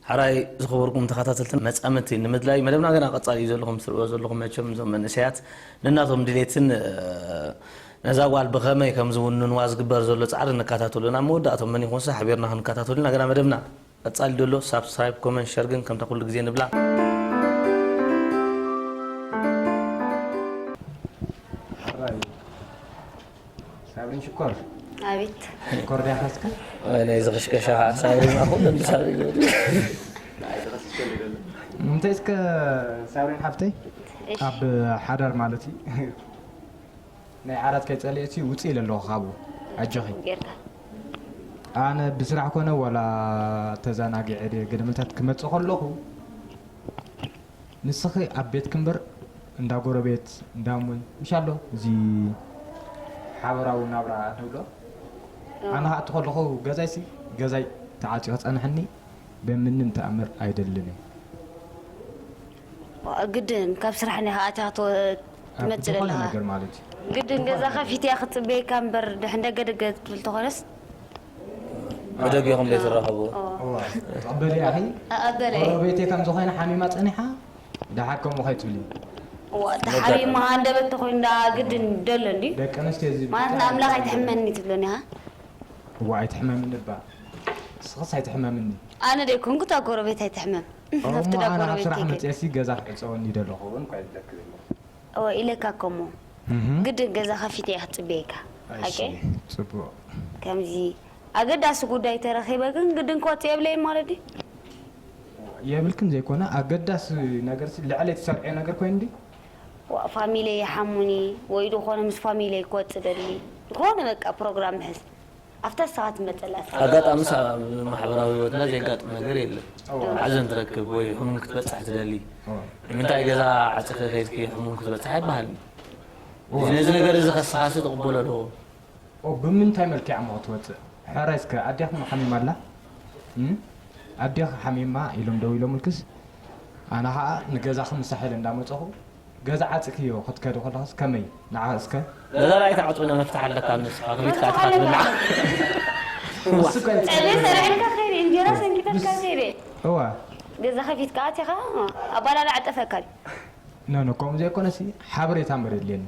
ሓራይ ዝኸበርኩም ተኸታተልትን መጻምድቲ ንምድላይ መደብና ገና ቀጻሊ እዩ ዘለኹም ትርእዮ ዘለኹም መቸም እዞም መንእሰያት ነናቶም ድሌትን ነዛ ጓል ብኸመይ ከም ዝውንንዋ ዝግበር ዘሎ ጻዕሪ ንከታተሉ ናብ መወዳእቶም መን ይኾንሳ ሓቢርና ክንከታተሉ ኢና ገና መደብና ቀጻሊ ደሎ ሳብስክራይብ ኮመንት ሸር ግን ከምታ ኩሉ ግዜ ንብላ ሳብሪን ሽኮር ኣቤት ሽኮር ዲያ ከስከ ናይ ዝኽሽከሻ ሳብሪን ኣኹሉ ሳብሪን እንታይ እስከ ሳብሪን ሓፍተይ ኣብ ሓዳር ማለት እዩ ናይ ዓራት ከይጸልእቲ ውጽእ ኢለ ኣለኹ ካብኡ ኣጆኺ ጌርካ ኣነ ብስራሕ ኮነ ዋላ ተዘናጊዐ ድየ ገደመልታት ክመጽእ ከለኹ ንስኺ ኣብ ቤትኪ እምበር እንዳ ጎረቤት እንዳ እሙን ምሽ ኣሎ እዚ ሓበራዊ ናብራ ንብሎ ኣነ ከዓ እትኸለኹ ገዛይሲ ገዛይ ተዓፅዩ ክፀንሐኒ ብምንም ተኣምር ኣይደልን እየ ግድን ካብ ስራሕ ናይ ከኣትያ ክትመፅእ ዝኾነ ኣለካ ነገር ማለት እዩ ግድን ገዛ ከፊት እያ ክትፅበየካ እምበር ድሕን ደገ ደገ ክትብል ተኾነስ ብደጊኹም ዘይትራኸቡ እዋ፣ ተቐበሊ ኣኺ ኣበለ ጎረቤቴ ከም ዝኾነ ሓሚማ ፀኒሓ ደሓር ከምኡ ከይትብሊ ተሓሪማ ሃንደበት ተኮይኑ ዳ ግድን ደሎ እንዲ ደቂ ኣንስትዮ እዚ ማለት ንኣምላኽ ኣይትሕመኒ ትብለኒ ኢኻ እዋ ኣይትሕመምኒ እባ ንስኽስ ኣይትሕመምኒ ኣነ ደይኮንኩ እታ ጎረቤት ኣይትሕመም እሞ ኣብቲ ዳ ኣነ ካብ ጎረቤት ስራሕ ከይከ መፅኤሲ ገዛ ክዕፀወኒ ደለኹ እውን እኳ ይብለክ ዘለኹ እወ ኢለካ ከሞ እህ፣ ግድን ገዛ ከፊት እየ ክፅበየካ እሺ፣ ሓቂ ፅቡቕ ከምዚ ኣገዳሲ ጉዳይ ተረኺበ ግን ግድን ክወፅእ የብለይ ማለት ድዩ የብልክን ዘይኮነ ኣገዳሲ ነገር ልዕሊ ትሰርዐ ነገር ኮይኑ ዲ ዋ ፋሚለይ ይሓሙኒ ወይ ዝኾነ ምስ ፋሚለይ ክወፅእ ደሊ ዝኾነ በቃ ፕሮግራም ምሕዝ ኣብታ ሰዓት መፀላት ኣጋጣሚ ሳ- ኣብ ማሕበራዊ ህይወትና ዘጋጥም ነገር የለን ሓዘን ትረክብ ወይ ሕሙም ክትበፅሕ ትደሊ ንምንታይ ገዛ ዓፅኺ ከይድኪ ሕሙም ክትበፅሕ ኣይበሃልን ነዚ ነገር እዚ ከስኻሲ ትቕበሎ ኣለዎ ኦ ብምንታይ መልክዕ እሞ ክትወፅእ ሕራይ እስከ ኣዴኹም ሓሚማ ኣላ እም? ኣዴኺ ሓሚማ ኢሎም ደው ኢሎምልክስ ኣነ ከዓ ንገዛኺ ምሳሕ ኢለ እንዳመፀኹ ገዛ ዓፂኽዮ ክትከዲ ከለኽስ ከመይ ንዓ እስከ ነዛ ራእይ ተዓፅብና መፍትሕ ኣለካ ንስኻ ክቢትካ ትኻትብና ንሱ እኮ ፀብሒ ሰሪሕልካ ከይደ እንጀራ ሰንኪተልካ ከይደ እዋ ገዛ ከፊትካ ኣቲኻ ኣባላላ ዕጠፈካ ድዩ ኖ ኖ ከምኡ ዘይኮነሲ ሓበሬታ እምበር የድልየኒ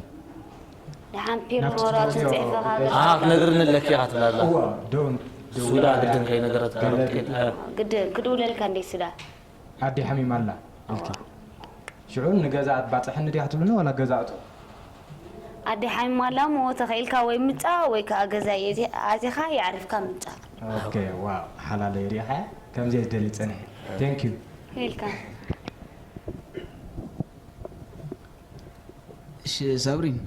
ደሓን ፒሮ ወረቐት ጽሒፍኻ ኣሃ ክነግርኒ ኣለኪ ኢኻ ትብላ ኣላ እዋ ደው ሱዳ ግድን ከይነገረትካ ገለ ርብትከ ግድን ክድውለልካ እንደ ሱዳ ኣዴ ሓሚማ ኣላ ኢልኪ ሽዑ ንገዛ ባፅሐኒ ድያ ክትብልኒ ዋላ ገዛ እቶ ኣደ ሓሚማ ኣላ እሞ ተኸኢልካ ወይ ምጻእ ወይ ከዓ ገዛ ኣዚኻ የዕሪፍካ ምጻእ ኦኬ ዋው ሓላለይ ሪኢኻ ከምዚ ዝደሊ ፀኒሐ thank you ኢልካ እሺ ሳብሪን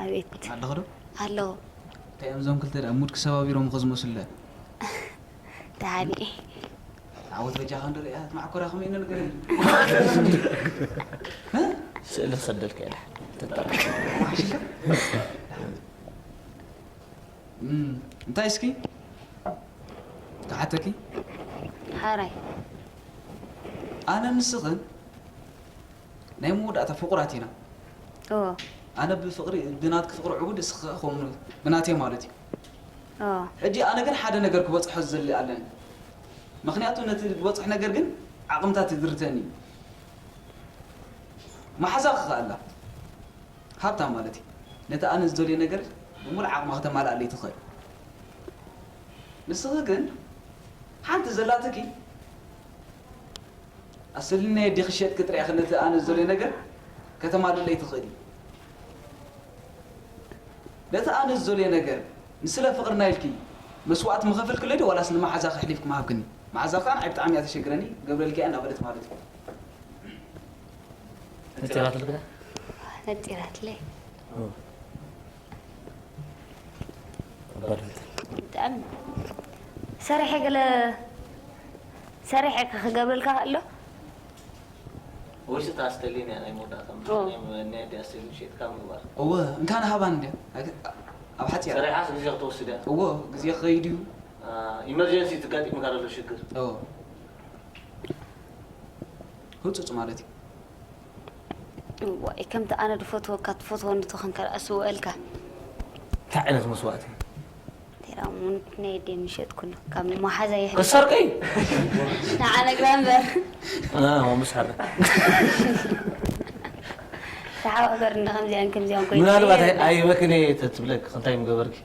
ኣቤት ኣለኹ ዶ ኣለዎ እንታይ እዮም እዞም ክልተ ደኣ ሙድ ክሰባቢሮም እኮ ዝመስሉ ደኣ ተሃኒ ዓወት በጃኻ እንዶ ሪኣ ማዕኮራ ከመይ ኢነ ነገር ስእሊ ክሰደልካ ኢለ ተጠርጠር እም፣ እንታይ እስኪ ተሓተኪ ሓራይ ኣነ ንስኽን ናይ መወዳእታ ፍቑራት ኢና እዎ ኣነ ብፍቕሪ ብናትኪ ፍቕሪ ዕቡድ እስኺ ከምኡ ብናተይ ማለት እዩ እዎ ሕጂ ኣነ ግን ሓደ ነገር ክበፅሖ ዝደሊ ኣለኒ ምክንያቱ ነቲ ዝበፅሕ ነገር ግን ዓቕምታት ይድርተኒ እዩ መሓዛ ክኽኣላ ሃብታም ማለት እዩ ነቲ ኣነ ዝደልዮ ነገር ብምሉእ ዓቕማ ከተማልኣለይ ትኽእል ንስኺ ግን ሓንቲ ዘላትኪ ኣሰሊኒ ናይ ኣዴኺ ሸጥኪ ጥራይ ኢኺ ነቲ ኣነ ዝደልዮ ነገር ከተማልእለይ ትኽእሊ ነቲ ኣነ ዝደልዮ ነገር ንስለ ፍቕርና ኢልኪ መስዋእቲ ምኸፈልክለይ ዶ ዋላስ ንመሓዛኺ ኣሕሊፍኪ ምሃብክኒ መሓዛኺ ከዓ ንዓይ ብጣዕሚ እያ ተሸግረኒ ገብረልኪ እያ እናበለት ማለት እዩ ነፂራትልካ ነፂራትለይ ባዶት ብጣዕሚ ሰሪሐ ገለ ሰሪሐ ክገብረልካ ኣሎ ወይስ እታ ኣስተሊን እያ ናይ መወዳእታ ኦ። ናይ ኣዲኣ ኣስተሊን ሸጥካ ምግባር እወ እንካን ሃባን እንድያ ኣብ ሓፂያ ሰሪሓስ ግዜ ክትወስድ እያ እወ ግዜ ክኸይድ እዩ ኢመርጀንሲ ትጋጢምካ ዘሎ ሽግር እወ ህፁፅ ማለት እዩ ዋይ ከምቲ ኣነ ድፈትወካ ትፈትወኒ ተኾንካ ደኣ ስውአልካ እንታይ ዓይነት መስዋእቲ እዩ እንዴ ኣሙን ናይ ደም ይሸጥኩሉ ካብ መሓዛ ይሕል ክሰርቀይ ንዓነ ግራ እምበር ምስ ሓረ ተሓባበርና ከምዚኣን ከምዚኣን ኮይኑ ምናልባት ኣይበክን እየ ተትብለክ እንታይ ምገበርኪ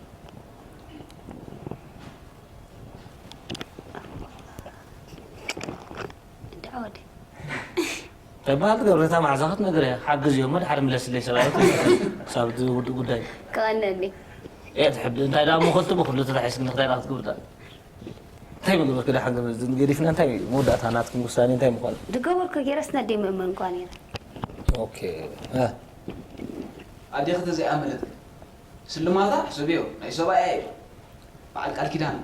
እንዳወደ ተበሃል ትገብር ነታ ማዕዛ ክትነግር እያ ሓግዝ እዮም መድሓር ምለስለይ ሰብኣይ ክሳብ እቲ ውድእ ጉዳይ ከቐነኒ እያ ትሕብ እንታይ ደኣ መኸልቲ ብክሉ ተታሒስክ ንክታይ ደኣ ክትገብር ደኣ እንታይ መግበርክ ደሓን ገመዝን ገዲፍና እንታይ መወዳእታ ናትኩም ውሳኔ እንታይ ምዃኑ ዝገበርኩ ገይረስ ነደይ ምእመን እኳ ነይረ ኦኬ እ ኣዴኺ ተዘይኣመነት ስልማታ ሕሰብዮ ናይ ሰብኣያ እዩ በዓል ቃል ኪዳን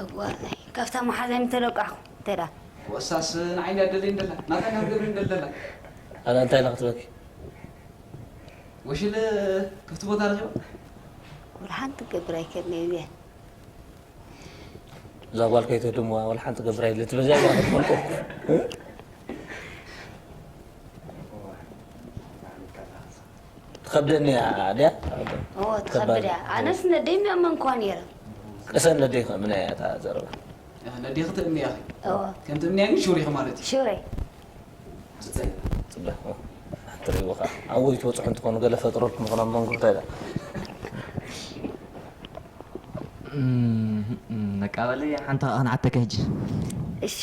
እዋይ ካብታ መሓዛይ ምተለቃሕኩ እንተ ደኣ ወሳስ ንዓይኒ ኣደለይ እንደላ ናታ ካብ ገብሪ እንደለላ ኣነ እንታይ ኢላ ክትበኪ ወሽለ ክፍቲ ቦታ ረኺባ ወላ ሓንቲ ክገብር ኣይክእልን እየ እዚኣ እዛ ጓል ከይትህድምዋ ወላ ሓንቲ ገብር ኣይለ ትበዚኣ ጓል ክትፈልጦ ትኸብደኒ እያ ድያ እዎ ትኸብድ እያ ኣነስ ነደይ ምእመንኳ ነይረ ቅሰን ነደይ ክእምና እያ እታ ዘረባ ነዴኺ ትእምያ እዎ ከም ትእምያ ግን ሹር ኢኺ ማለት እዩ ሽረይ ዝፀይ ፅበ ትርእይዎ ከዓ ኣብ ወይ ትበፅሑ እንትኾኑ ገለ ፈጥረልኩም ይኾን ኣብ መንጎ እንታይ ዳ በቃ በለይ ሓንቲ ከዓ ክንዓተካ ሕጂ እሺ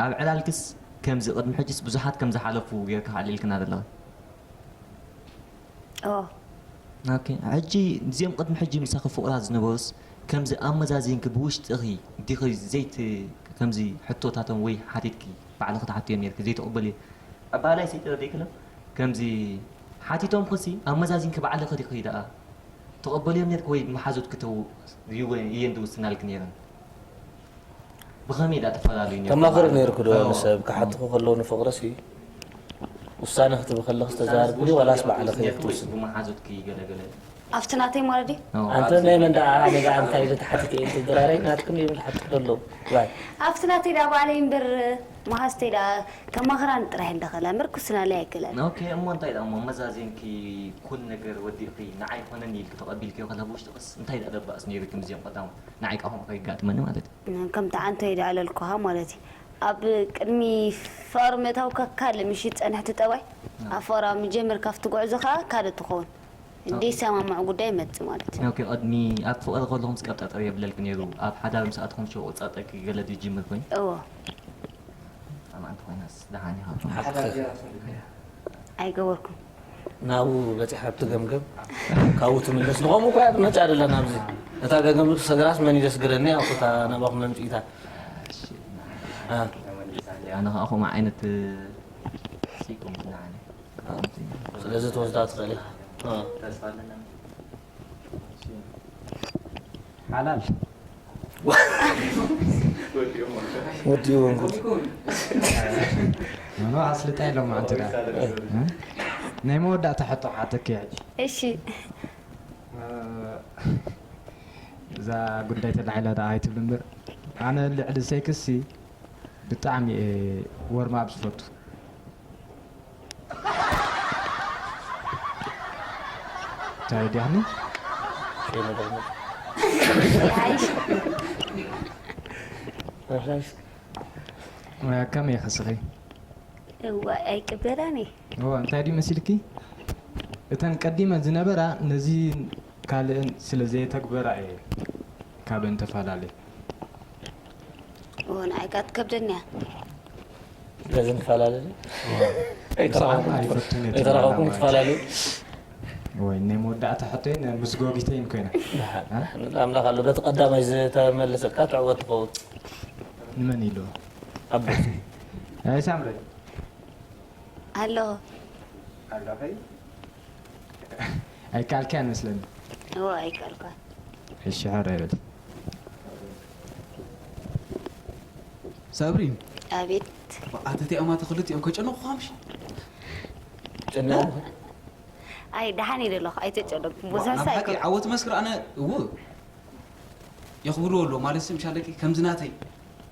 ኣብ ዕላልክስ ከምዚ ቅድሚ ሕጅስ ብዙሓት ከም ዝሓለፉ ጌርካ ሓሊልክና ዘለኻ ኦ ኦኬ ሕጂ እዚኦም ቅድሚ ሕጂ ምሳኺ ፍቑራት ዝነበሩስ ከምዚ ኣመዛዚንኪ ብውሽጥኺ ዲኺ ዘይት ከምዚ ሕቶታቶም ወይ ሓቲትኪ ባዕልኺ ትሓትዮም ኔርኪ ዘይትቕበልዮ ኣባላይ ሰይጠረ ደይክሎም ከምዚ ሓቲቶምክሲ ኣመዛዚንኪ ባዕልኺ ዲኺ ደኣ ትቕበልዮም ኔርኪ ወይ መሓዙትኪ ተው እየን ዝውስናልኪ ኔረን ብኸመይ ዳ ተፈላለዩ ነይሩ? ተማኽሪ ነይርኩ ዶ ንሰብ ክሓትኹ ከለዉ ንፍቕርሲ ውሳነ ክትህቢ ከለኽስ ተዛርቢ ድዩ ዋላስ ባዕልኺ ክትውስኒ? ብመሓዙትኪ ገለ ገለ ኣብቲ ናተይ ማለት ድዩ? ኣንተ ናይ መን ደኣ ኣነ ደኣ እንታይ ኢለ ተሓቲተ እየ እንተ ድራረይ ናትኩም ይብል ሓትት ከለዉ ዋይ ኣብቲ ናተይ ደኣ ባዕለይ እምበር መሓዝተይ ደኣ ከማኽራኒ ጥራሕ እየ እንዳኸላ እምበር ክውስናለይ ኣይክእለን። ኦኬ እሞ እንታይ ደኣ እሞ መዛዚንኪ ኩሉ ነገር ወዲእኺ ንዓይ ኮነኒ ኢልኪ ተቐቢልክዮ ከለኺ ብውሽጥኽስ እንታይ ደኣ ደባእስ ነይሩኪ ምስዚኦም ቀዳሞት ንዓይ ከኣ ከምኡ ከየጋጥመኒ ማለት እዩ። ከምቲ ዓንተይ ደኣ ለልኩኻ ማለት እዩ ኣብ ቅድሚ ፍቕሪ ምእታውካ ካልእ ምሽ ዝጸንሕ እቲ ጠባይ ኣብ ፍቕሪ ኣብ ምጀምር ካብቲ ጉዕዞ ከኣ ካልእ ትኸውን ዘይሰማምዖ ጉዳይ ይመጽእ ማለት እዩ ኦኬ ቅድሚ ኣብ ፍቕሪ ከለኹምስ ቀብጣጠብ የብለልኪ ነይሩ ኣብ ሓዳር ምስ ኣተኹም ሽዑ ቅብጣጠብኪ ገለ ድዩ ይጅምር ኮይኑ እዎ ኣማንቲ ኮይናስ ደሓን ኢኻ ኣይገበርኩን ናብኡ በፂሓ ኣብቲ ገምገም ካብኡ ትምለስ ንኸምኡ እኳ እያ ትመፅእ ኣለና ኣብዚ እታ ገገም ሰገራስ መን እዩ ዘስግረኒ ኣብታ ናባኹም መምፅኢታ ኣነ ከዓ ከምኡ ዓይነት ስኢኩም ንዓኒ ስለዚ ትወስዳ ትኽእል ኢኻ ተስፋ ኣለና ሓላል ወዲእዎም ጉድ ኖኖ ኣስልጣ የሎም ማዓንቲ ዳ ናይ መወዳእታ ሕቶ ሓተኪ ሕጂ እሺ እዛ ጉዳይ ተላዒላ ዳ ኣይትብል እምበር ኣነ ልዕሊ ሴክስ ሲ ብጣዕሚ እየ ወርማብ ዝፈቱ እንታይ ዲያኒ ይሓይሽ ከመይ ኢኺ ስኺ እዋ ኣይቅበላን እየ እዋ እንታይ ድዩ መሲልኪ እተን ቀዲመን ዝነበራ ነዚ ካልእን ስለ ዘየተግበራ እየ ካልእን ተፈላለየ እዎ ንዓይ ከኣ ትከብደኒ እያ ስለዚ ንፈላለ ኣይተራኸብኩም ትፈላለዩ ወይ ናይ መወዳእታ ሕቶይን ምስ ጎጊተይን ኮይና ኣምላኽ ኣሎ በቲ ቀዳማይ ዝተመለሰካ ትዕወት ትኸውን ንመን ኢሉ ኣቦ ኣይ ሳምረ ኣሎ ኣለኸይ ኣይካልካያን መስለኒ እዎ ኣይካልኳን እሺ ሕራይ በል ሳብሪን ኣቤት ኣተቲ ኣማተ ክልቲኦም ከጨነቑኻ ምሽ ጨኒቖም ኣይ ደሓን ኢለ ኣለኹ ኣይተጨነቅኩም ብዙሕ ናብ ሓቂ ሳይኮ ዓወት መስክር ኣነ እው የኽብርዎ ኣለዎ ማለት ምሻለቂ ከምዚ ናተይ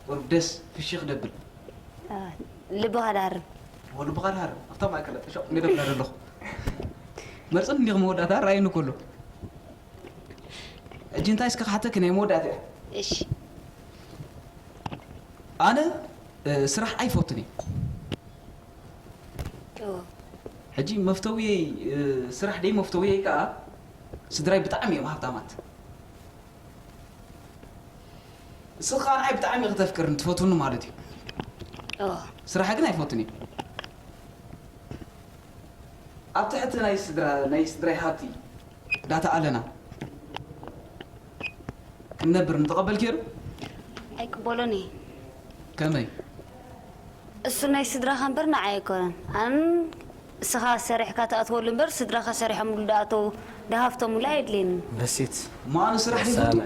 ቁሩብ ደስ ፍሽኽ ደብል ልብኻ ድሃርም። ወ ልብኻ ድሃርም ኣብታ ማእከል ጠሾቕ እንደ ደብረ ዘለኹ መርፅን እንዲኹም መወዳእታ ራእይኒ ከሎ ሕጂ እንታይ እስከ ክሓተኪ ናይ መወዳእታ እያ። እሺ። ኣነ ስራሕ ኣይፈቱን እየ። ሕጂ መፍተውየይ ስራሕ ደይ መፍተውየይ ከዓ ስድራይ ብጣዕሚ እዮም ሃብታማት። እስኻ ንዓይ ብጣዕሚ ኢኺ ተፍቅርኒ ትፈትውኒ ማለት እዩ። ስራሕ ግን ኣይፈቱን እየ። ኣብ ትሕቲ ናይ ስድራ ናይ ስድራይ ሃብቲ ዳታ ኣለና ክንነብር ንተቐበል ኬሩ? ኣይቅበሎን እየ። ከመይ? እሱ ናይ ስድራኻ እምበር ንዓይ ኣይኮነን። ኣን እስኻ ሰሪሕካ ትኣትወሉ እምበር ስድራኻ ሰሪሖምሉ ድኣተው ድሃፍተምሉ ኣየድልየንን። ደሴት እሞ ኣነ ስራሕ ይፈቱ።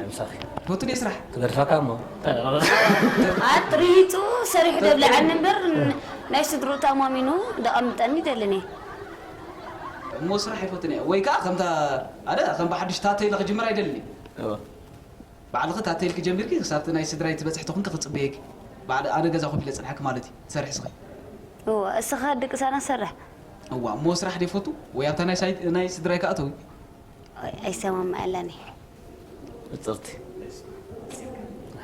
ይፈቱ ድየ ስራሕ? ትገድፈካ እሞ። ኣትሪቱ ሰሪሑ ደብልዓኒ እምበር ናይ ስድሩ ተማሚኑ ደቐምጠኒ ይደልን እየ። እሞ ስራሕ ይፈትን እየ ወይ ከዓ ከምታ ኣደ ከም ብሓድሽ ታተ ኢለ ክጅምር ኣይደልን እየ። ባዕልኺ ታተ ኢልኪ ጀሚርኪ ክሳብቲ ናይ ስድራይ ትበፅሒ ተኹንኪ ክፅበየኪ። ባዕሊ ኣነ ገዛ ኮፍ ኢለ ፅንሓኪ ማለት እዩ። ትሰርሒ ስኺ። እዋ እስኻ ድቅሳና ሰርሕ። እዋ እሞ ስራሕ ዶ ይፈቱ ወይ ኣብታ ናይ ሳይት ናይ ስድራይ ከኣ ተዊ። ኣይሰማማዓላኒ። ብፅርቲ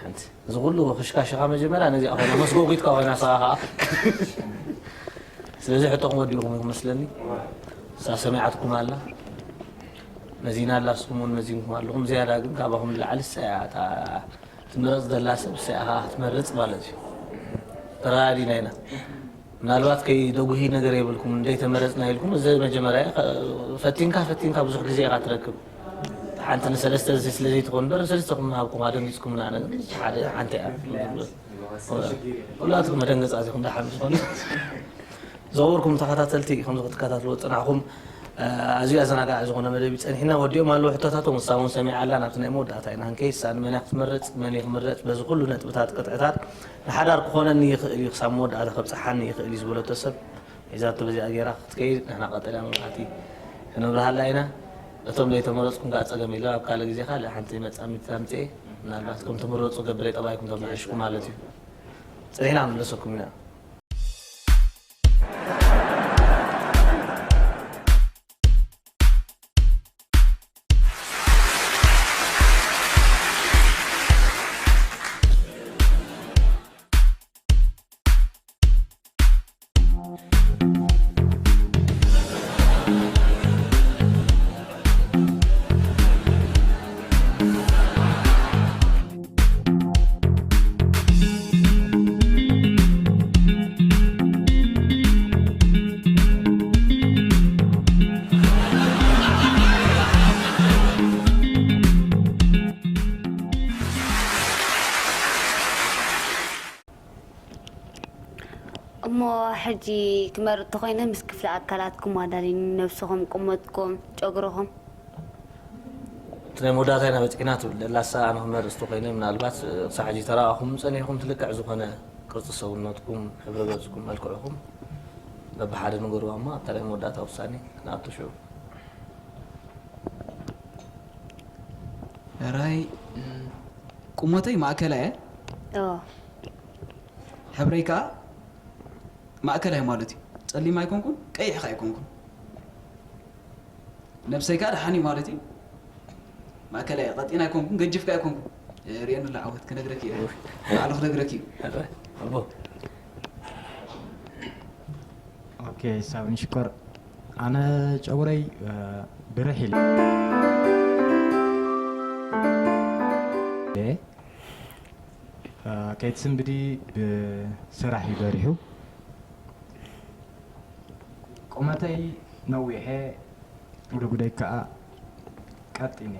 ሓንቲ እዚ ኩሉ ክሽካሽኻ መጀመርያ ነዚኣ ኮይና መስጎጒትካ ኮይና ንስኻ ከዓ ስለዚ ሕቶኹም ወዲእኹም ኢኹም መስለኒ እሳ ሰሚዓትኩም ኣላ መዚና ኣላ ንስኹም እውን መዚንኩም ኣለኹም ዝያዳ ግን ካባኹም ንላዕሊ እሳ እያ እታ ትምረፅ ዘላ ሰብ እሳ እያ ከዓ ክትመርፅ ማለት እዩ ተረዳዲና ኢና ምናልባት ከይደጉሂ ነገር የብልኩም እንደይተመረፅና ኢልኩም እዚ መጀመርያ ፈቲንካ ፈቲንካ ብዙሕ ግዜ ኢኻ ትረክብ ሓንቲ ንሰለስተ ስለ ዘይትኾን እምበር ንሰለስተኹም ምሃብኩም ኣደንጊፅኩምና ኣነ ግን ሓደ ሓንቲ እያ ኩላትኩም መደንገፃት ኢኹም ደሓን ዝኾነ ዝኸበርኩም ተኸታተልቲ ከምዚ ክትከታተልዎ ዝፀናሕኹም ኣዝዩ ኣዘናጋዒ ዝኾነ መደብ እዩ ፀኒሕና ወዲኦም ኣለዉ ሕቶታቶም ንሳ እውን ሰሚዓ ኣላ ናብቲ ናይ መወዳእታ ኢና ክንከይድ ንሳ ንመን እያ ክትመርፅ መን እዩ ክምረፅ በዚ ኩሉ ነጥብታት ቅጥዕታት ንሓዳር ክኾነኒ ይኽእል እዩ ክሳብ መወዳእታ ከብፅሓኒ ይኽእል እዩ ዝበለቶ ሰብ ሒዛቶ በዚኣ ገይራ ክትከይድ ንሕና ቀጠልያ መብራህቲ ክንብርሃላ ኢና እቶም ዘይተመረፅኩም ከዓ ፀገም የለን ኣብ ካልእ ግዜ ካልእ ሓንቲ መፃሚት ኣምፅኤ ምናልባት ከም ትምረፁ ገብረ ጠባይኩም ተመሓይሽኩም ማለት እዩ ፅኒሕና ክንምለሰኩም ኢና እሞ ሕጂ ክመርጥ ተኾይነ ምስ ክፍሊ ኣካላትኩም ኣዳሊኒ ነብስኹም ቁመትኩም ጨጉርኹም እቲ ናይ መወዳእታ ኢና በፂሕና ትብል ደላሳ ኣነ ክመርፅ ተኾይነ ምናልባት ክሳብ ሕጂ ተረኣኹም ፀኒሕኩም ትልክዕ ዝኾነ ቅርፂ ሰውነትኩም ሕብሪ ገፅኩም መልክዕኩም በብሓደ ንገርዋ እሞ ኣብታ ናይ መወዳእታ ውሳኔ ንኣቱ ሽዑ ራይ ቁመተይ ማእከላይ እየ ሕብረይ ከዓ ማእከላይ ማለት እዩ። ጸሊም ኣይኮንኩን፣ ቀይሕ ከኣ ኣይኮንኩን። ነብሰይ ከኣ ደሓን እዩ ማለት እዩ። ማእከላይ እየ፣ ቀጢን ኣይኮንኩን፣ ገጅፍ ከኣ ኣይኮንኩን። ርእየኒ ኣሎ ዓወት፣ ክነግረኪ እየ። ባዕሉ ክነግረኪ እዩ። ኣቦ። ኦኬ፣ ሳብን ሽኮር። ኣነ ጨጉረይ ብርሕ ኢለ። ከይትስንብዲ ብስራሕ እዩ በሪሑ። ቁመተይ ነዊሐ ጉደጉደይ ከዓ ቀጢነ።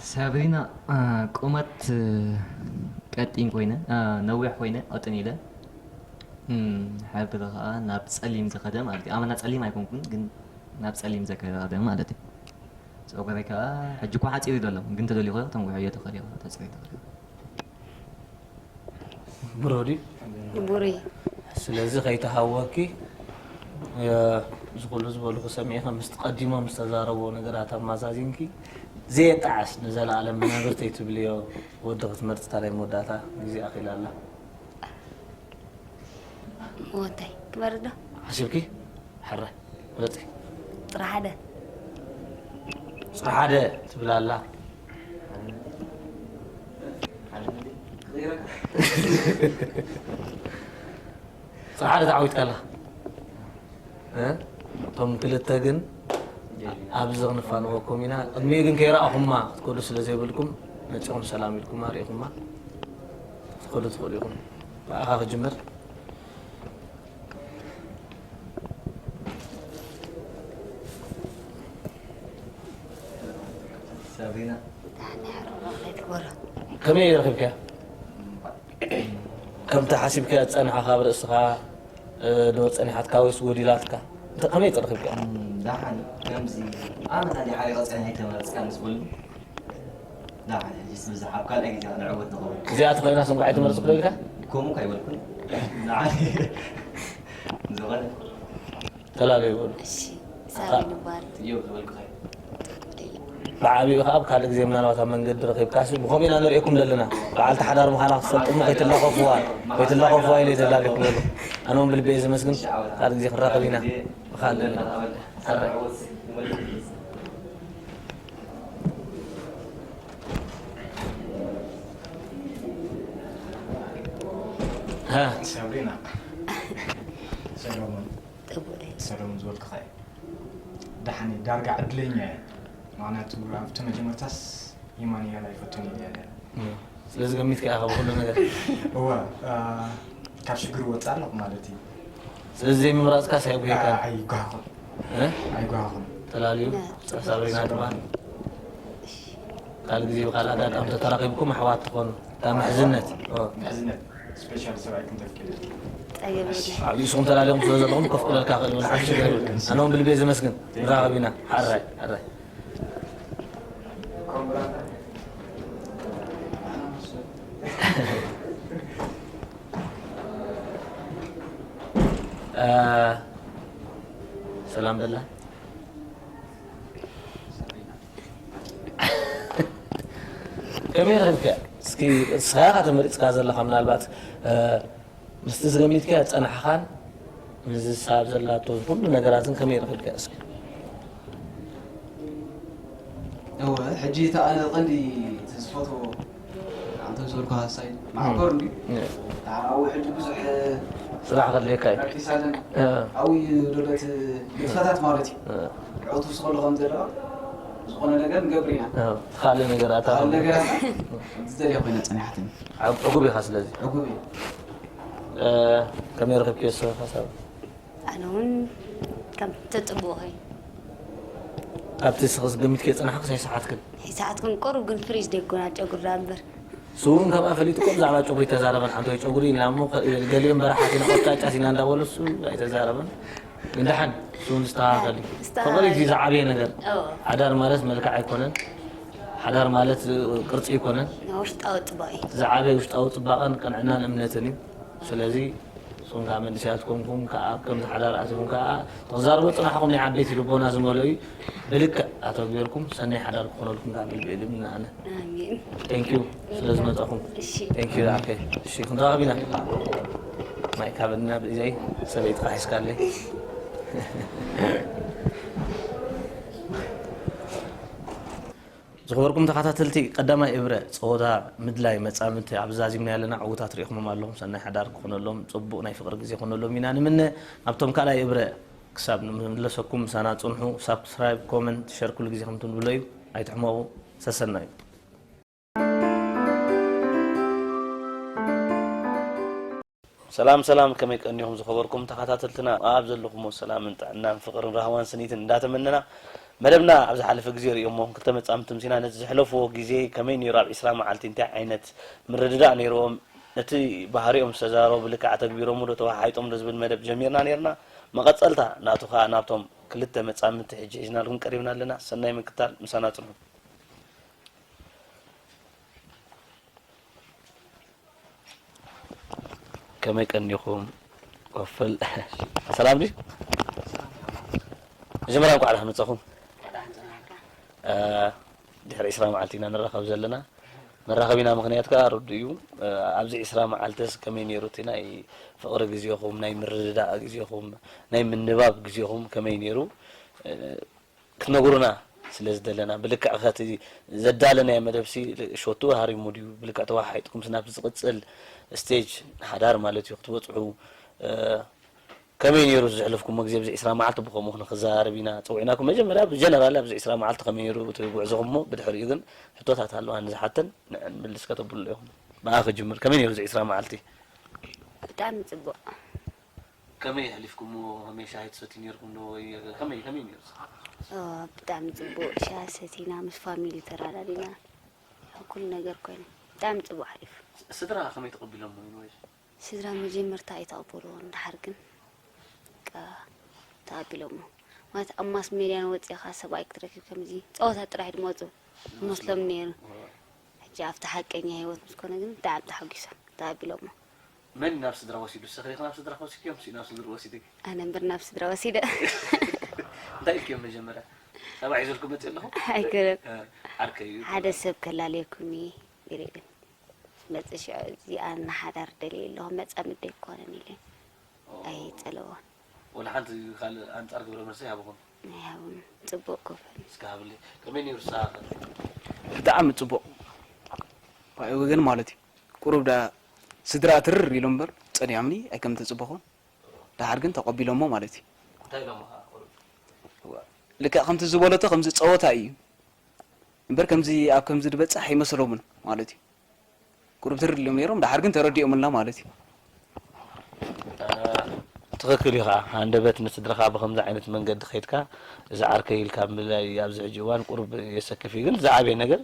ሳብሪና ቁመት ቀጢን ኮይነ ነዊሕ ኮይነ ቀጥን ኢለ ሕብሪ ከዓ ናብ ፀሊም ዝኸደ ማለት እዩ። ኣመና ፀሊም ኣይኮንኩን ግን ናብ ፀሊም ዘከደ ማለት እዩ። ጸጉረይ ከኣ ሕጂ እኳ ሓጺር እዩ ዘሎ፣ ግን ተደሊኹ ተንዊሖዮ ተኸሊኹ ተጽርዩ ተኸሊኹ። ብሩህ ድዩ? ብሩህ እዩ። ስለዚ ከይተሃወኪ እዚ ኩሉ ዝበልኩ ሰሚዕኺ ምስቲ ቀዲሞም ዝተዛረብዎ ነገራት ኣመዛዚንኪ ዘየጣዕስ ንዘለኣለም መናብርተይ ትብልዮ ወዲ ክትመርጽ እታ ናይ መወዳእታ ግዜ ኣኺላ ኣላ። ሞተይ ክመርዶ ሓሲብኪ? ሕራይ ምረጺ። ጥራሕ ሓደ ጽሪ ሓደ ትብል ኣላ። ጽሪ ሓደ ተዓዊትካ ኣላ። እ? እቶም ክልተ ግን ኣብዚ ክንፋንወኩም ኢና። ቅድሚኡ ግን ከይረኣኹማ ክትከዱ ስለ ዘይብልኩም መጺኹም ሰላም ኢልኩማ ርኢኹማ ክትከዱ ትኽእሉ ኢኹም። ብኣኻ ክጅምር። ሳብሪና ዳሕና ሕርቕ ኣይትግበሮ ከመይ ረኺብካያ? ከምቲ ሓሲብካዮ ዝጸንሓኻ ኣብ ርእስኻ እ፣ ዶ ጸኒሓትካ ወይስ ጎዲላትካ? እንተ ከመይ ረኺብካያ? ዳሓን ከምዚ ኣመና ዲ ሓሪቐ ጸኒሐ ተመረጽካ ምስ በሉ ዳሓን ሕጂስ ብዝሓ ኣብ ካልኣይ ግዜ ንዕወት ንኸውን። እዚኣ ተኾይና ስንኳዕ ኣይትመርጽ ክደልካ? ከምኡ ካይበልኩን ንዓኒ ዝኾነ ተላለዩ ይበሉ። እሺ ሳቢ ንባል እዮም ዝበልኩኻዮ። ብዓቢኡ ከዓ ኣብ ካልእ ግዜ ምናልባት ኣብ መንገዲ ረኺብካሲ ብኸምኡ ኢና ንርእየኩም ዘለና። በዓልቲ ሓዳር ምዃና ክትፈልጡ እሞ ከይትላኸፉዋ ከይትላኸፉዋ ኢለ ዘላልየኩም ዘሎ። ኣነ እውን ብልቢ እየ ዘመስግን። ካልእ ግዜ ክንራኸብ ኢና። ብኻልእ ሃ ሳብሪና ሰሎሞን ጥቡቅ እዩ ሰለሙን ዝበልኩኻ እዩ። ደሓን እዩ፣ ዳርጋ ዕድለኛ እየ። ምኽንያቱ ኣብቲ መጀመርታስ ኢማንያል ኣይፈቱን ኢለ እየ ነይረ። ስለዚ ገሚትካ ኢኻ ብኩሉ ነገር። እወ፣ አ፣ ካብ ሽግር ወፃእ ኣለኹ ማለት እዩ። ስለዚ ዘይምምራፅካስ ኣየጉህየካን? አ፣ ኣይጓህኹን፣ እ? ኣይጓህኹን። ተላልዩ ሳብሪና ድማ ካልእ ግዜ ብካልእ ኣጋጣሚ ተተራኺብኩም ኣሕዋት ትኾኑ። እታ ምሕዝነት። ኦ። ምሕዝነት ስፔሻል ሰብኣይ ክንተፍቅደ ጸገም የለን ኣብ ንስኹም ተላሊኹም ስለ ዘለኹም ኮፍ ክብለልካ ክእል ይብል ሓንቲ ሽግር የለን። ኣነ እውን ብልቤ ዘመስግን ንራኸብ ኢና። ሓራይ ሓራይ እ፣ ሰላም በላ። ከመይ ረኺብካ? እስኪ ንስኻ ኢኻ ተመሪፅካ ዘለኻ ምናልባት እ፣ ምስቲ ዝገሚትካዮ ዝፀናሕኻን ምስዚ ሳብ ዘላቶ ኩሉ ነገራትን ከመይ ረኺብካ እስኪ? እወ ሕጂ እቲ ኣነ ቀንዲ እቲ ዝፈትዎ ኣንተ ዝበልኩ ሃሳይ ማሕበር እንዲ እ፣ ኣብኡ ሕጂ ብዙሕ ስራሕ ከድልየካ እዩ። ፕራክቲስ ኣለን እ፣ ኣብኡ እዩ ዘሎ እቲ ንጥፈታት ማለት እዩ እ፣ ዕቱ ስኸሉ ከም ዘለዋ ዝኾነ ነገር ንገብር ኢና እ፣ ካልእ ነገር ኣታ ካልእ ነገር ዝደልያ ኮይነ ፀኒሓትኒ ዕጉብ ኢኻ ስለዚ ዕጉብ እዩ እ፣ ከመይ ረኺብክዮ ንስኺ ሓሳብ? ኣነ እውን ከም ተፅብኦ ኮይኑ ኣብቲ ንስኺ ዝገሚትክዮ ዝፀናሕክስ ኣይሰሓትክን? ሰዓትኩም ቁሩብ ግን ፍሪጅ ደይኮና ጨጉር ዳ እምበር ስውን ከምኣ ፈሊጡ እኮ ብዛዕባ ጨጉሪ ኣይተዛረበን። ሓንቲ ወይ ጨጉሪ ኢልና እሞ ገሊኦም በረሓት ኢና ቆጫጫስ ኢና እንዳበሉ እሱ ኣይተዛረበን። ግን ደሓን ስውን ዝተኸኸል እዩ። ዝተኸኸል ፍቕሪ እቲ እዩ። ዝዓበየ ነገር እዎ። ሓዳር ማለት መልክዕ ኣይኮነን። ሓዳር ማለት ቅርፂ ኣይኮነን። ናይ ውሽጣዊ ፅባቕ እዩ ዝዓበየ ውሽጣዊ ፅባቐን ቅንዕናን እምነትን እዩ። ስለዚ ንስኹም ከዓ መንእሰያት ኮንኩም ከዓ ኣብ ከምዚ ሓዳር ኣቲኹም ከዓ ተዛርቦ ፅናሕኹም ናይ ዓበይቲ ልቦና ዝመልኦ እዩ። ብልክዕ ኣተግቢርኩም ሰናይ ሓዳር ክኾነልኩም ከዓ ብልቢ እልምና ኣነ። ኣሜን Thank you ስለ ዝመጻኹም። እሺ Thank you ዳኣከ። እሺ ክንራኸብ ኢና። ማይ ካብ ናብ እዚኣይ ሰበይትኻ ሒዝካለይ። ዝኸበርኩም ተኸታተልቲ ቀዳማይ እብረ ጸወታ ምድላይ መጻምድቲ ኣብ ዛዚምና ያለና ዕዉታት ርኢኹሞም ኣለኹም። ሰናይ ሓዳር ክኾነሎም፣ ጽቡቕ ናይ ፍቕሪ ግዜ ክኾነሎም ኢና ንምነ። ኣብቶም ካልኣይ እብረ ክሳብ ንምለሰኩም ምሳና ጽንሑ። ሳብስክራይብ፣ ኮመንት፣ ሸር ኩሉ ግዜ ከም ትንብሎ እዩ። ኣይትሕመቑ። ሰሰናዩ። ሰላም ሰላም፣ ከመይ ቀኒኹም ዝኸበርኩም ተኸታተልትና? ኣብ ዘለኹሞ ሰላምን ጥዕናን ፍቕርን ራህዋን ስኒትን እንዳተመነና መደብና ኣብ ዝሓለፈ ግዜ ርእዮሞ ክልተ መጻምቲ ምሲና ነቲ ዘሕለፍዎ ግዜ ከመይ ነይሩ፣ ኣብ ዒስራ መዓልቲ እንታይ ዓይነት ምርድዳእ ነይርዎም፣ ነቲ ባህሪኦም ዝተዛረቡ ብልክዕ ኣተግቢሮምዎ ዶ ተወሓሒጦም ዶ ዝብል መደብ ጀሚርና ነይርና። መቐጸልታ ናቱ ኸኣ ናብቶም ክልተ መጻምድቲ ሕጂ ሒዝናልኩም ቀሪብና ኣለና። ሰናይ ምክታል፣ ምሳና ጽንሑ። ከመይ ቀኒኹም? ኮፍል ሰላም ድዩ? መጀመርያ እንኳዕ ደሓን መጻኹም። እ፣ ድሕሪ ዕስራ መዓልቲ ኢና ንራኸብ ዘለና። መራኸቢና ምኽንያት ከኣ ርዱእ እዩ። ኣብዚ ዕስራ መዓልትስ ከመይ ነይሩ እቲ ናይ ፍቕሪ ግዜኹም፣ ናይ ምርድዳእ ግዜኹም፣ ናይ ምንባብ ግዜኹም ከመይ ነይሩ? ክትነግሩና ስለ ዝደለና፣ ብልክዕ ከቲ ዘዳለናዮ መደብሲ ሸቱ ሃሪሙ ድዩ፣ ብልክዕ ተወሓሒጥኩምስ ናብቲ ዝቕጽል ስቴጅ፣ ሓዳር ማለት እዩ፣ ክትበጽሑ፣ እ፣ ከመይ ነይሩ ዘሕለፍኩሞ ግዜ ኣብዚ ዕስራ መዓልቲ? ብኸምኡ ክንዘራረብ ኢና ጸዊዕናኩም። መጀመርያ ብጀነራል ኣብዚ ዕስራ መዓልቲ ከመይ ነይሩ እቲ ጉዕዞኹም እሞ፣ ብድሕሪኡ ግን ሕቶታት ኣለዋ ንዝሓተን ንዕን ምልስ ከተብሉ ኢኹም። ብኣ ክጅምር፣ ከመይ ነይሩ እዚ ዕስራ መዓልቲ? ብጣዕሚ ጽቡቕ። ከመይ ኣሕሊፍኩሞ? ከመይ ሻሂ ትሰትዩ ነይርኩም ዶ? ወይ ከመይ፣ ከመይ ነይሩ? ኦ፣ ብጣዕሚ ጽቡቕ። ሻሂ ሰቲና፣ ምስ ፋሚሊ ተራዳዲና፣ ኩሉ ነገር ኮይኑ ብጣዕሚ ጽቡቕ ሓሊፉ። ስ-፣ ስድራ ከመይ ተቐቢሎሞ ይንወይ? ስድራ መጀመርታ ኣይተቐበልዎን፣ ድሓር ግን በቃ ተቐቢሎሞ። ማለት ኣብ ማስ ሜድያ ወጺኻ ሰብኣይ ክትረክብ ከምዚ ጸወታ ጥራሕ ድመጹ መስሎም ነይሩ። ሕጂ ኣብቲ ሓቀኛ ህይወት ምስ ኮነ ግን ብጣዕሚ ተሓጒሶም፣ ተቐቢሎሞ። መን ናብ ስድራ ወሲዱ? ንስኺ ዲኺ ናብ ስድራ ወሲድክዮም? ሲ ናብ ስድራ ወሲድኪ? ኣነ እምበር ናብ ስድራ ወሲደ። እንታይ ኢልክዮም መጀመርያ? ሰብኣይ ይዘልኩም መጽእ ኣለኹ? ኣይኮነን። እ፣ ዓርከይ እዩ። ሓደ ሰብ ከላልየኩም እዩ ኢለ ግን መጽእ ሽዑ እዚኣ ንሓዳር ደልየ ኣለኹ፣ መጻምደይ ኣይኮነን ኢለ ኦ። ኣይጸለዎን። ወላ ሓንቲ ካልእ ኣንጻር ግብረ መልሲ ኣይሃብኹም? ኣይሃብን። ጽቡቕ ክብል። እስከ ሃብለይ። ከመይ ነይሩ ንስኻ? ብጣዕሚ ጽቡቕ። ብኣይ ወገን ማለት እዩ። ቁሩብ ደኣ ስድራ ትርር ኢሎም እምበር ጸሊኦምኒ ኣይከም ተጽበኹን። ደሓር ግን ተቐቢሎሞ ማለት እዩ። እንታይ ኢሎምኻ ቁሩብ? እዋ፣ ልክዕ ከምቲ ዝበለቶ ከምዚ ጸወታ እዩ እምበር ከምዚ ኣብ ከምዚ ዝበጽሕ ኣይመሰሎምን ማለት እዩ። ቁሩብ ትርር ኢሎም ነይሮም፣ ደሓር ግን ተረዲኦምልና ማለት እዩ። እ፣ ትኽክል እዩ ኸዓ። ሃንደበት ንስድራኻ ብኸምዚ ዓይነት መንገዲ ኸይድካ፣ እዚ ዓርከይ ኢልካ ምልላይ ኣብዚ ሕጂ እዋን ቁሩብ የሰክፍ እዩ። ግን ዝዓበየ ነገር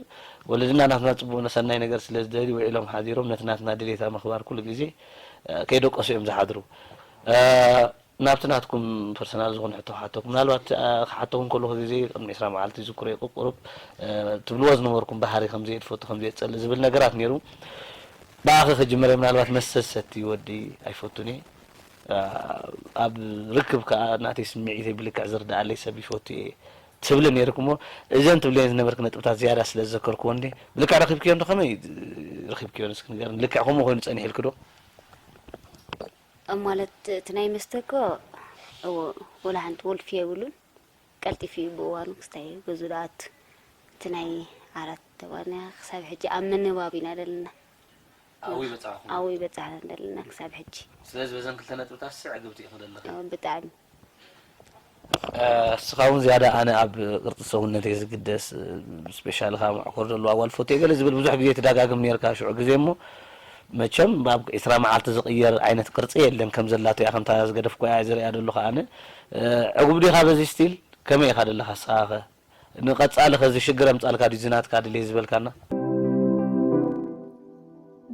ወለድና ናትና ጽቡቕ ሰናይ ነገር ስለ ዝደልዩ ውዒሎም ሓዲሮም ነቲ ናትና ድሌት ኣብ ምኽባር ኩሉ ግዜ፣ እ፣ ከይደቀሱ እዮም ዝሓድሩ። እ፣ ናብቲ ናትኩም ፐርሰናል ዝኾነ ሕቶ ክሓተኩም። ምናልባት፣ እ፣ ክሓተኩም ከለኹ ግዜ ቅድሚ ዕስራ መዓልቲ ዝክሮ እዩ ቁሩብ፣ እ፣ ትብልዎ ዝነበርኩም ባህሪ ከም ዘየትፈቱ፣ ከም ዘየትጸልእ ዝብል ነገራት ነይሩ። ብኣኺ ክጅምር እየ። ምናልባት መስተ ዝሰቲ ወዲ ኣይፈቱን እየ። እ፣ ኣብ ርክብ ከኣ ናተይ ስምዒተይ ብልክዕ ዝርድኣለይ ሰብ ይፈቱ እየ ትብሊ ነይርኪ እሞ፣ እዘን ትብልየን ዝነበርኪ ነጥብታት ዝያዳ ስለ ዝዘከርክዎ እንዴ፣ ብልክዕ ረኺብክዮ እንዶ ከመይ ረኺብክዮ እስኪ ንገርኒ። ልክዕ ከምኡ ኮይኑ ጸኒሕልኪ ዶ? እ፣ ማለት እቲ ናይ መስተ እኮ፣ እዎ፣ ወላ ሓንቲ ወልፊ የብሉን። ቀልጢፉ እዩ ብእዋኑ ክስታይ እዩ ገዝኡ ዝኣቱ። እቲ ናይ ዓራት ዋና ክሳብ ሕጂ ኣብ ምንባብ ኢና ዘለና። ኣብኡ ይበጽሓኹም? ኣብኡ ይበጽሓና ዘለና ክሳብ ሕጂ። ስለዚ በዘን ክልተ ነጥብታት ስዕ ዕግብቲ ኢኺ ዘለኺ? እ፣ ብጣዕሚ። እ፣ እስኻ እውን ዝያዳ ኣነ ኣብ ቅርጺ ሰውነተይ ዝግደስ፣ እ፣ ስፔሻሊ ካብ መዕኮር ዘለዋ ጓል ፈትየ ገለ ዝብል ብዙሕ ግዜ ትደጋግም ነይርካ ሽዑ ግዜ እሞ፣ መቸም ኣብ ዕስራ መዓልቲ ዝቕየር ዓይነት ቅርጺ የለን፣ ከም ዘላቶ እያ፣ ከምታ ዝገደፍኩ እያ ዝርእያ ዘለኹ ኣነ። እ፣ ዕጉብ ዲኻ በዚ ስቲል? ከመይ ኢኻ ዘለኻ ንስኻ ኸ? ንቐጻሊ ኸ እዚ ሽግር ኣምጻልካ ድዩ እዚ ናትካ ድሌት ዝበልካና?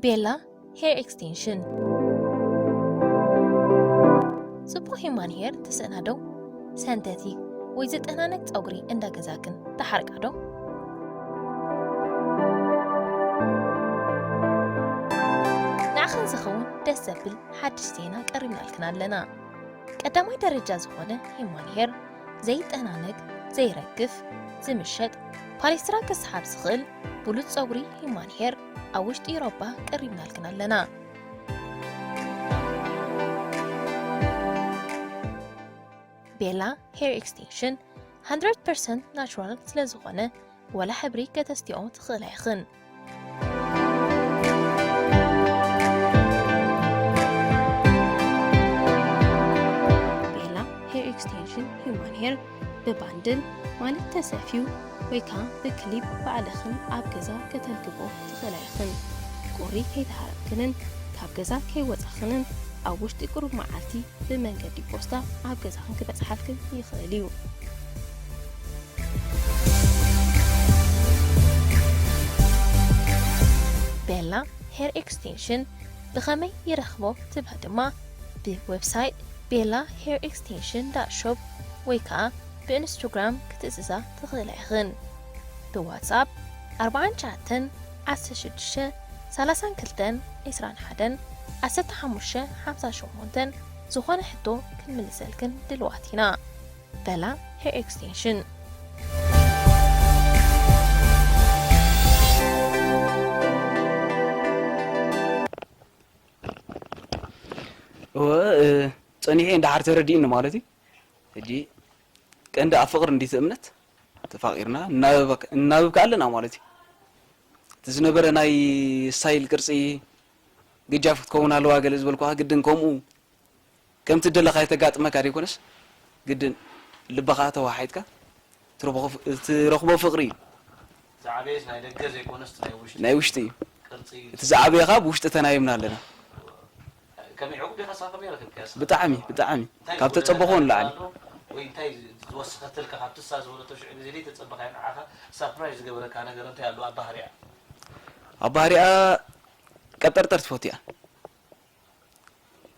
ቤላ ሄር ኤክስቴንሽን። ጽቡቕ ሂማን ሄር ትስእና ዶ? ሰንተቲክ ወይ ዝጠናነቅ ጸጉሪ እንዳ ገዛክን ትሓርቃ ዶ? ንዓኽን ዝኸውን ደስ ዘብል ሓድሽ ዜና ቀሪብናልክን ኣለና። ቀዳማይ ደረጃ ዝኾነ ሂማን ሄር ዘይጠናነግ፣ ዘይረግፍ፣ ዝምሸጥ፣ ፓሌስትራ ክስሓብ ዝኽእል ብሉጽ ጸጉሪ ሂማን ሄር ኣብ ውሽጢ ኤውሮጳ ቀሪብናልክን ኣለና። ቤላ ሄር ኤክስቴንሽን ሃንድረድ ፐርሰንት ናቹራል ስለ ዝኾነ፣ ወላ ሕብሪ ከተስትዮ ትኽእላ ኢኽን። ቤላ ሄር ኤክስቴንሽን ሂውማን ሄር ብባንድል ማለት ተሰፍዩ ወይ ከዓ ብክሊፕ ባዕልኽን ኣብ ገዛ ከተርክቦ ትኽእላ ኢኽን። ቁሪ ከይተሃረምክንን ካብ ገዛ ከይወፃኽንን ኣብ ውሽጢ ቁሩብ መዓልቲ ብመንገዲ ፖስታ ኣብ ገዛኽን ክበፅሓልክን ይኽእል እዩ። ቤላ ሄር ኤክስቴንሽን ብኸመይ ይረኽቦ ትብሊ ድማ ብዌብሳይት ቤላ ሄር ኤክስቴንሽን ዳት ሾፕ ወይ ከዓ ብኢንስታግራም ክትእዝዛ ትኽእላ ኢኽን። ብዋትስኣፕ ኣርብዓን ትሽዓተን ዓሰርተ ሽዱሽተ ሰላሳን ክልተን ዒስራን ሓደን ዓሰርተ ሓሙሽተ ሓምሳ ሸሞንተን ዝኾነ ሕቶ ክንምልሰልክን ድልዋት ኢና። ቤላ ሄር ኤክስቴንሽን። እወ፣ እ፣ ጸኒሐ እንድሓር ተረዲእኒ ማለት እዩ። ሕጂ ቀንዲ ኣብ ፍቕሪ እንዲቲ እምነት ተፋቒርና እናበብካ-፣ እናበብካ ኣለና ማለት እዩ። እቲ ዝነበረ ናይ ስታይል ቅርጺ ግጃፍ ክትከውን ኣለዋ ገለ ዝበልኩኻ ግድን ከምኡ ከምቲ ደለኻ የተጋጥመካ ደይኮነስ ግድን ልብኻ ተዋሓሒጥካ ትረኽቦ ፍ-፣ ትረኽቦ ፍቕሪ እዩ። ዝዓበየስ ናይ ደገ ዘይኮነስ እቲ ናይ ውሽጢ ናይ ውሽጢ እዩ። ቅርጺ እዩ። እቲ ዝዓበየ ኸኣ ብውሽጢ ተናይምና ኣለና። ከመይ ዕጉብ ዲኻ? ሳኸ ከመይ ረኺብካያ? ብጣዕሚ፣ ብጣዕሚ። እንታይ ካብ ዝኾነ ተጸበኹዎ ነገር ንላዕሊ። ኣሎ ወይ እንታይ ዝወሰኸትልካ? ካብቲ እሳ ዝበለቶ ሽዑ ግዜ ዘይተጸበኻዮ ንዓኻ ሳፕራይዝ ዝገበረካ ነገር እንታይ ኣሎ ኣብ ባህሪኣ? ኣብ ባህሪኣ ቀብጠርጠር ትፈቱ እያ።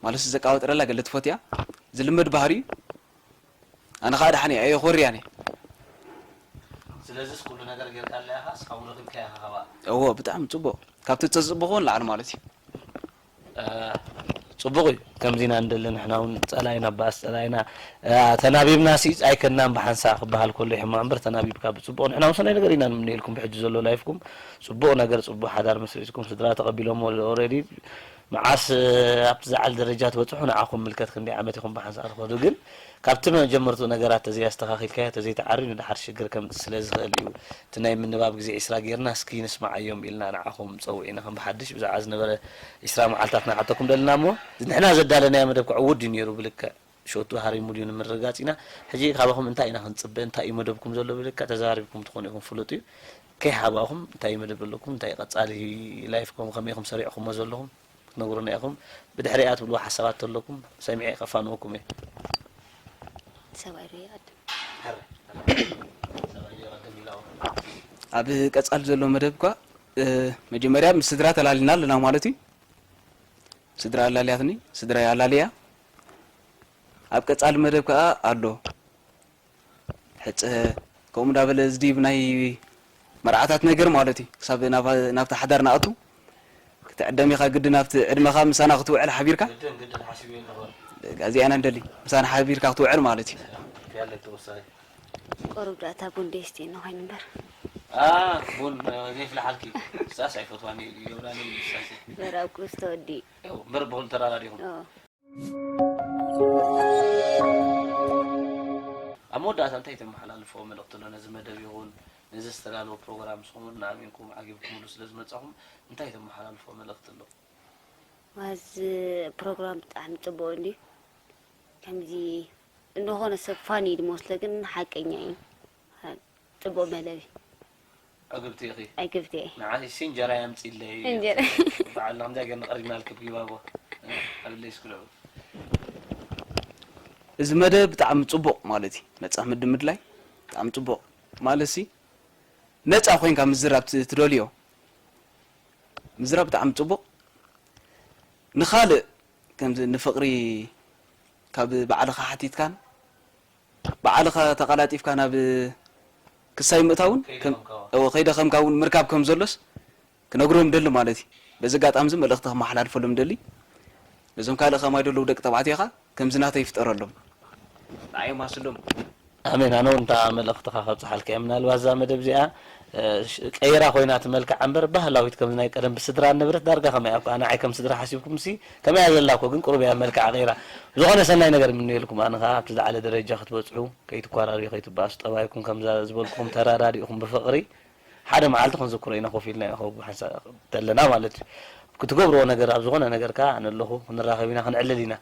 ማለት ዘቃባጥረላ ገለ ትፈቱ እያ። ዝልመድ ባህሪ እዩ። ኣነ ኸኣ ደሓን እየ፣ ኣየኾርያን እየ። ስለዚስ ኩሉ ነገር ጌርካላ ኢኻ፣ እስኻ እውን ረኺብካያ ኢኻ ካብኣ። እወ፣ ብጣዕሚ ጽቡቕ። ካብ ተጸብኹዎ ንላዕሊ ማለት እዩ። እ፣ ጽቡቕ እዩ። ከምዚ ኢና ንደሊ፣ ንሕና እውን ጸላኢና፣ ባእሲ ጸላኢና፣ እ፣ ተናቢብና ሲ ኣይከናን ብሓንሳእ ክበሃል ከሎ ይሕማቕ እምበር፣ ተናቢብካ ብጽቡቕ፣ ንሕና እውን ሰናይ ነገር ኢና ንምነየልኩም ብሕጂ ዘሎ ላይፍኩም። ጽቡቕ ነገር፣ ጽቡቕ ሓዳር መስሪትኩም፣ ስድራ ተቐቢሎሞ ኦልሬዲ፣ መዓስ፣ እ፣ ኣብቲ ዝዓል ደረጃ ትበጽሑ ንዓኹም ምልከት ክንደይ ዓመት ኢኹም ብሓንሳእ ትኸዱ። ግን ካብቲ መጀመርትኡ ነገራት ተዘይኣስተኻኺልካዮ፣ ተዘይተዓርዩ ንድሓር ሽግር ከምጽእ ስለ ዝኽእል እዩ። እቲ ናይ ምንባብ ግዜ ዒስራ ጌርና እስኪ ንስምዓዮም ኢልና ንዓኹም ጸዊዕና ከም ብሓድሽ ብዛዕባ ዝነበረ ዒስራ መዓልታት ንሓተኩም ደለና እሞ፣ ንሕና ዘዳለናዮ መደብ ክዕውት ድዩ ነይሩ ብልክዕ ሸቱ ሃሪሙ ድዩ ንምርግጋጽ ኢና። ሕጂ ካባኹም እንታይ ኢና ክንጽበ፣ እንታይ እዩ መደብኩም ዘሎ ብልክዕ ተዘራሪብኩም ትኾኑ ኢኹም ፍሉጥ እዩ። ከይሓባኹም እንታይ እዩ መደብ ዘለኩም፣ እንታይ እዩ ቀጻሊ ላይፍኩም፣ ከመይ ኢኹም ሰሪዕኩሞ ዘለኹም ክትነግሩና ኢኹም። ብድሕሪኣ ትብልዎ ሓሳባት ተለኩም ሰሚዐ ከፋንወኩም እየ። ሰብኣይ ዶ ይቐድም? ኣብ ቀጻሊ ዘሎ መደብ እኳ፣ እ፣ መጀመርያ ምስ ስድራ ተላሊና ኣለና ማለት እዩ። ስድራ ኣላልያትኒ፣ ስድራ ኣላልያ። ኣብ ቀጻሊ መደብ ከኣ ኣሎ። ሕጸ፣ ከምኡ እንዳበለ ዝድይብ ናይ መርዓታት ነገር ማለት እዩ። ክሳብ ናብ፣ ናብቲ ሓዳር ንኣቱ ክትዕደም ኢኻ ግድን፣ ኣብቲ ዕድመኻ ምሳና ክትውዕል ሓቢርካ። ግድን፣ ግድን ሓሲበ ኣለኹ። እዚኣ ኢና ንደሊ፣ ምሳና ሓቢርካ ክትውዕል ማለት እዩ። ያለ ተወሳኺ። ቁሩብ ዳኣ እታ ቡን ደስትየኒ ኮይኑ እምበር። አ፣ ቡን፣ እ፣ ዘይፍልሓልኪ። ሳስ ኣይፈትዋን እዩ፣ ይብላኒ እዩ፣ ሳስ። እምበር ኣብ ኩስ ተወዲኡ። ያው፣ እምበር ብኹሉ ተራዳዲኹም። ኦ። ኣብ መወዳእታ እንታይ ተመሓላልፎ መልእኽቲ ኣሎ ነዚ መደብ ይኹን ነዚ ዝተዳለወ ፕሮግራም? ንስኹም እውን ኣሚንኩም ዓጊብኩምሉ ስለ ዝመጻኹም እንታይ ተመሓላልፎ መልእኽቲ ኣሎ? ዋዝ ፕሮግራም ብጣዕሚ ጽቡቕ እንድዩ። ከምዚ እንኾነ ሰብ ፋኒ እዩ ዝመስሎ፣ ግን ሓቀኛ እዩ። ጽቡቕ መደብ እዩ። ዕግብቲ ኢኺ። ዕግብቲ እየ። ንዓይሲ እንጀራ የምፅለይ። እንጀራ። በዓልና ከምዚኣ ጌርና ቀሪብና ልክብ ጊባቦ። ኣብለይ እስኪ ልዑል። እዚ መደብ ብጣዕሚ ጽቡቕ ማለት እዩ። ነጻ ምድ-፣ ምድላይ ብጣዕሚ ጽቡቕ ማለት ሲ፣ ነጻ ኮይንካ ምዝራብ ት-፣ ትደልዮ ምዝራብ ብጣዕሚ ጽቡቕ። ንኻልእ ከምዚ ንፍቕሪ ካብ ባዕልኻ ሓቲትካን ባዕልኻ ተቐላጢፍካ ናብ ክሳይ ምእታውን ከም-፣ ከይደኸምካ እውን። እወ፣ ከይደኸምካ እውን ምርካብ ከም ዘሎስ ክነግሮም ደሊ ማለት እዩ። በዚ ኣጋጣሚ እዚ መልእኽቲ ከመሓላልፈሎም ደሊ። ነዞም ካልእ ከማይ ደለዉ ደቂ ተባዕትዮ ኸኣ ከምዚ ናተይ ይፍጠረሎም። ንዓዮም ሃስሎም። ኣሜን። ኣነ እውን እታ መልእኽትኻ ከብጽሓልካ እየ። ምናልባት እዛ መደብ እዚኣ፣ እ፣ ሽ-፣ ቀይራ ኮይና እቲ መልክዓ እምበር ባህላዊት ከምዚ ናይ ቀደም ብስድራ ንብረት ዳርጋ ከመይ እያ እኮ። ንዓይ ከም ስድራ ሓሲብኩም ሲ ከመይ እያ ዘላ እኮ፣ ግን ቁሩብ እያ መልክዓ ቀይራ። ዝኾነ ሰናይ ነገር ይምነየልኩም። ኣነ ኸኣ ኣብቲ ዝዓለ ደረጃ ክትበጽሑ፣ ከይትኳራርዩ፣ ከይትባእሱ፣ ጠባይኩም ከምዛ ዝበልኩኹም ተራዳዲእኹም ብፍቕሪ ሓደ መዓልቲ ክንዝክሮ ኢና ኮፍ ኢልና ኢና ኮፍ ሓንሳእ ተለና ማለት እዩ። ክትገብርዎ ነገር ኣብ ዝኾነ ነገር ከኣ ኣነ ኣለኹ፣ ክንራኸብ ኢና፣ ክንዕልል ኢና።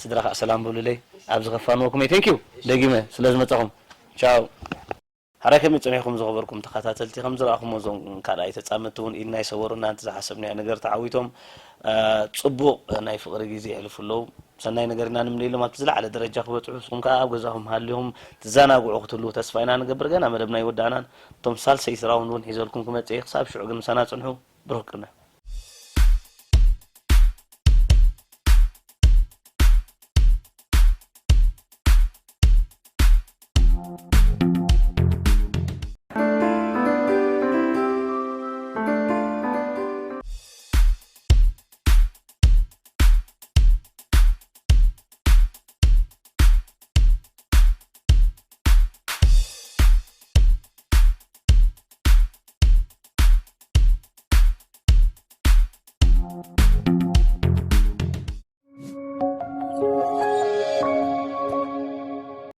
ስድራ ከኣ ሰላም በሉለይ። ኣብዚ ከፋንወኩም እየ። ቴንኪዩ ደጊመ ስለ ዝመጻኹም። ቻው። ሓራይ ከመይ ጸኒሕኩም ዝኸበርኩም ተኸታተልቲ? ከም ዝረኣኹሞ እዞም ካልኣይ ተጻመድቲ እውን ኢድና ይሰበሩና፣ ነቲ ዝሓሰብናዮ ነገር ተዓዊቶም፣ እ፣ ጽቡቕ ናይ ፍቕሪ ግዜ የሕልፉ ኣለዉ። ሰናይ ነገር ኢና ንምነየሎም ኣብቲ ዝለዓለ ደረጃ ክበጽሑ። ንስኹም ከኣ ኣብ ገዛኹም ሃሊኹም ትዘናግዑ ክትህልዉ ተስፋ ኢና ንገብር። ገና መደብና ኣይወዳእናን። እቶም ሳልሰይቲ ራውንድ እውን ሒዘልኩም ክመጽእ እየ። ክሳብ ሽዑ ግን ምሳና ጽንሑ። ብሩኽ ቅነ።